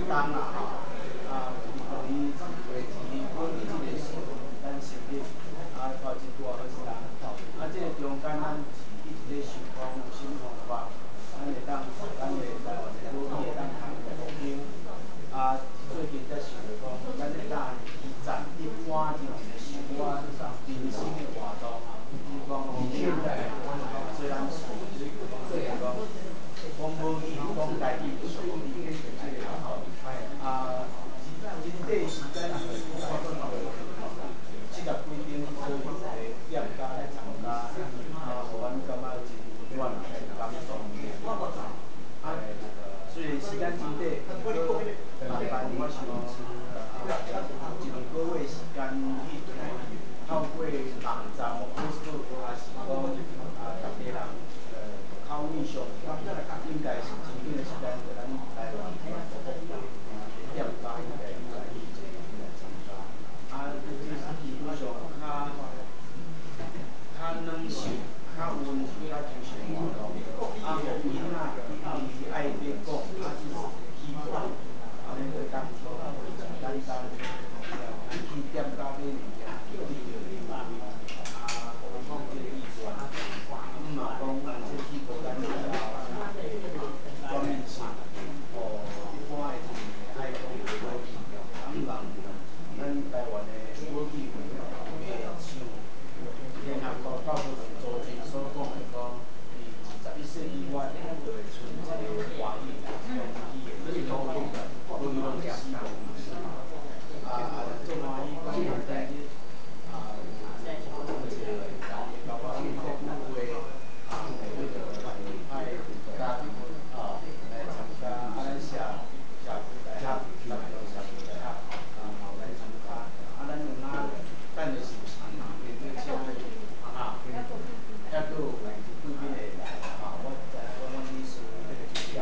動啦吼，啊，伊月錢本這個是咱成立，啊，頭一拄好是人，啊，這個中間咱是一直咧想講有啥物方法，咱會當咱的台灣的母語會當通復興，啊，最近才想著講，咱會當去站一般人的生活民生的活動，比如講雖然是講講母語、講台語就是母語這個吼，啊，真短時間70幾間左右的店家來參加，啊，予阮感覺真溫暖、感動。啊，雖然時間真短，不過慢慢我想，一兩個月時間去透過網站、Facebook，還是講啊，逐家人口語上，應該是真緊的時間，就咱台灣的店家應該愈來愈濟來參加。啊，這是基本上較較軟性、較溫、較精神活動，啊，予囡仔伊愛咧講，啊，去講，按呢就當真簡單。你去店家買物件，你就啊，講這個意願，啊，嘛講咱這去過咱了後，全面性，予一般的人愛講母語，啊，希望咱台灣的母語會像聯合國教科文組織所講的講，佇21世紀末就會賰一個華語講語言，母語攏是死亡。啊啊，足歡喜講今日啊有這麼濟人，包括咱國會啊，迄個派家啊來參加，啊，咱社區大學、南投社區大學啊嘛有來參加，啊，咱有哪等下是毋是會請啊？抑閣有貴賓會來，啊，我知影講阮理事也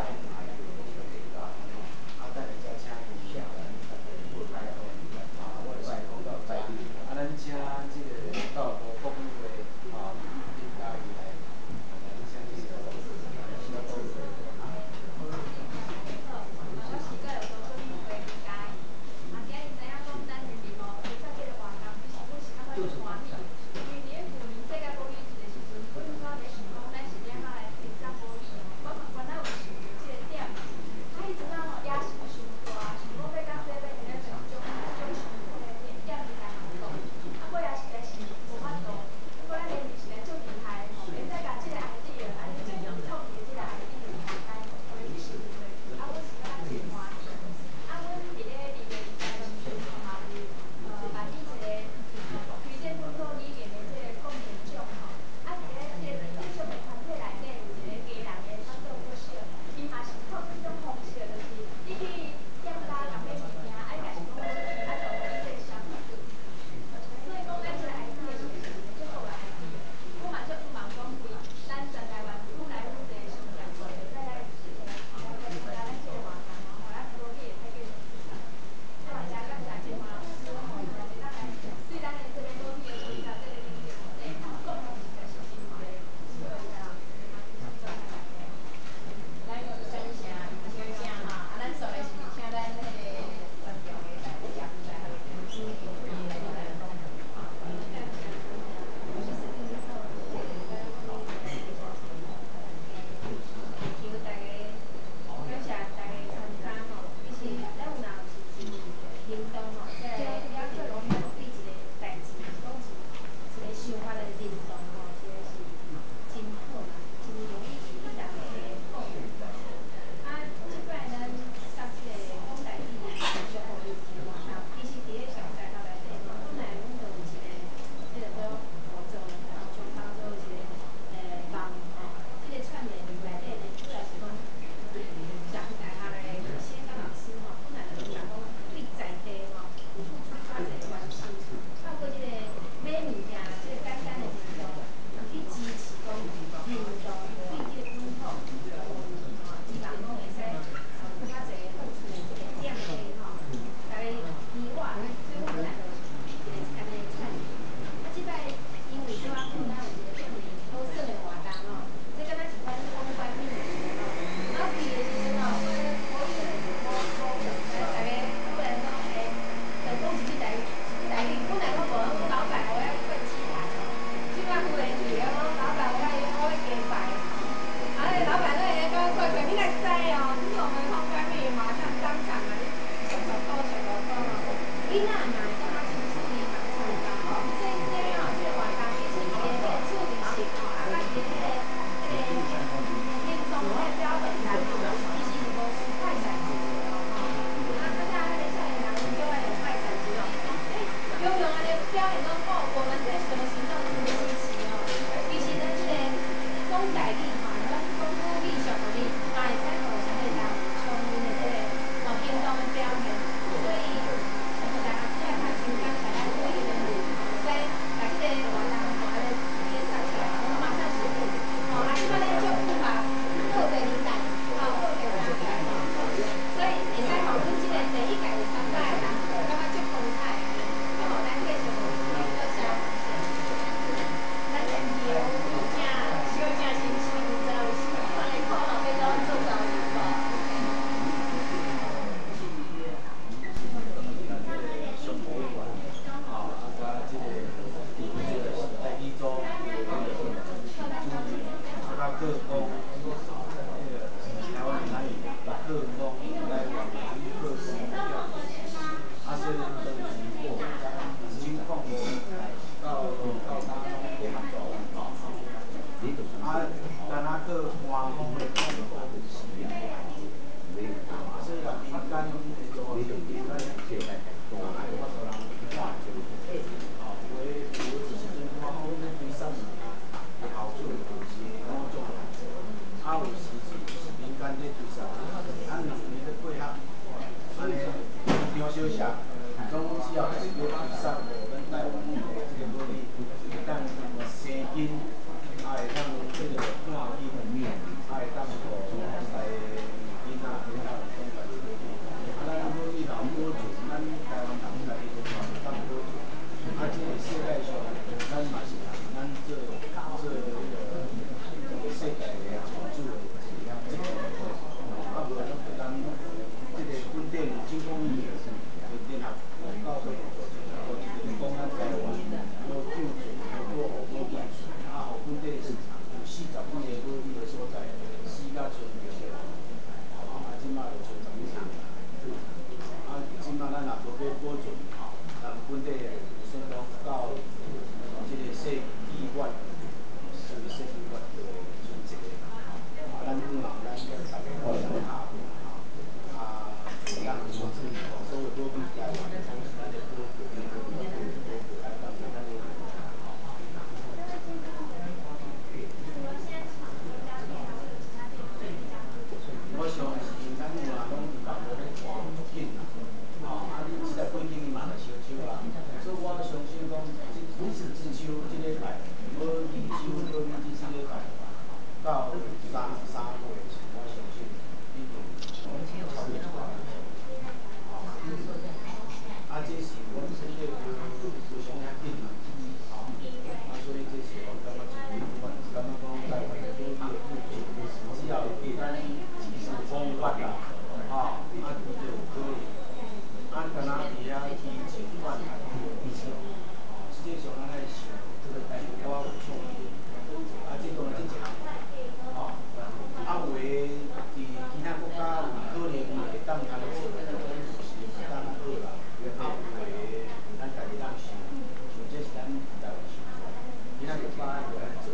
囡仔嘛會感覺真趣味嘛會參加。所以這吼，這個活動其實伊的彼個趣味性吼，啊，佮伊的彼個輕鬆的彼個標本單吼，其實是無輸快閃節的吼。啊，較早彼個少年人攏足愛用快閃節吼，欸，常常按呢表現講哦，我們對什麼行動真支持哦。其實咱這個講台語吼，咱講母語上語嘛會使予啥物人充分的這個吼行動的表現。所以，全部大家這下真感謝咱委員會使共這個活動吼按呢編設起來，我們馬上謝幕。吼，啊，這擺咧足符合報第二屆，吼，報第三屆吼，所以會使予阮這個第一屆有參加的人，感覺足風采的。好，咱繼續，多謝。咱現場有正小正新鮮，毋知有啥物款的口號欲共阮做交流無？上博物館，吼，啊，佮這個佇這個台語組的彼個主任，啊，佮講，彼個台灣閩南語的客工台灣語客工啊，所以當時2005到今攏咧合作，吼，啊，敢若閣官方的講法是，啊，所以若民間的組織，咱嘛會法度人看著，吼，有的有的時陣看好咧推啥物的好處是某種，啊，有時是民間咧推啥，啊，兩个咧配合，按呢張小霞，總之後就是欲推捒咱台灣的這個母語，會當生根，啊，會當這個看見，啊，會當予台囡仔會當講家己母語。啊，咱母語若有保存，咱台灣人家己嘛會當保存。啊，這個世界上，咱嘛是咱做做彼個世界的民主的一個責任。啊，無咱就咱這個本地2001年的聯合國教科文組織組織就是講咱台灣無救助、無保護、無支持，啊，予本地有40幾个母語的所在死甲賰著個，啊，這擺就賰十幾個。啊，這擺咱若無欲保存，咱本地算講到這個世紀末，屬於世紀末就賰一个。啊，咱希望咱逐家互相拍拼，啊，咱所有母語台灣，咱的保護，保護，保護，愛當咱的。我相信咱有啊，攏佇網路咧看緊啦，吼，啊，你這個背景伊嘛來相手啊，所以我相信講，這這周這禮拜，無二周無二這禮拜，到三月，我相信已經超過一寡。啊，這是阮本地非常遐緊啦，吼，啊，所以這是我感覺真感覺講台灣的母語的普及，只要咱有方法啦，吼，啊，伊就有可能。啊，敢若佇遐基情管吼，實際上咱愛想，想我有創意，啊，這當然這一項，吼，啊，有的佇其他國家有可能會當按呢做，是會當好啦。啊，有的咱家己當想，像這是咱台灣想出來，其他國家無按呢做。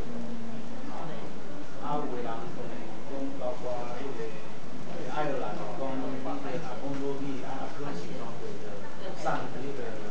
啊，有的人當然講包括彼個愛爾蘭講，你若講母語，啊，若考試通過就送彼個。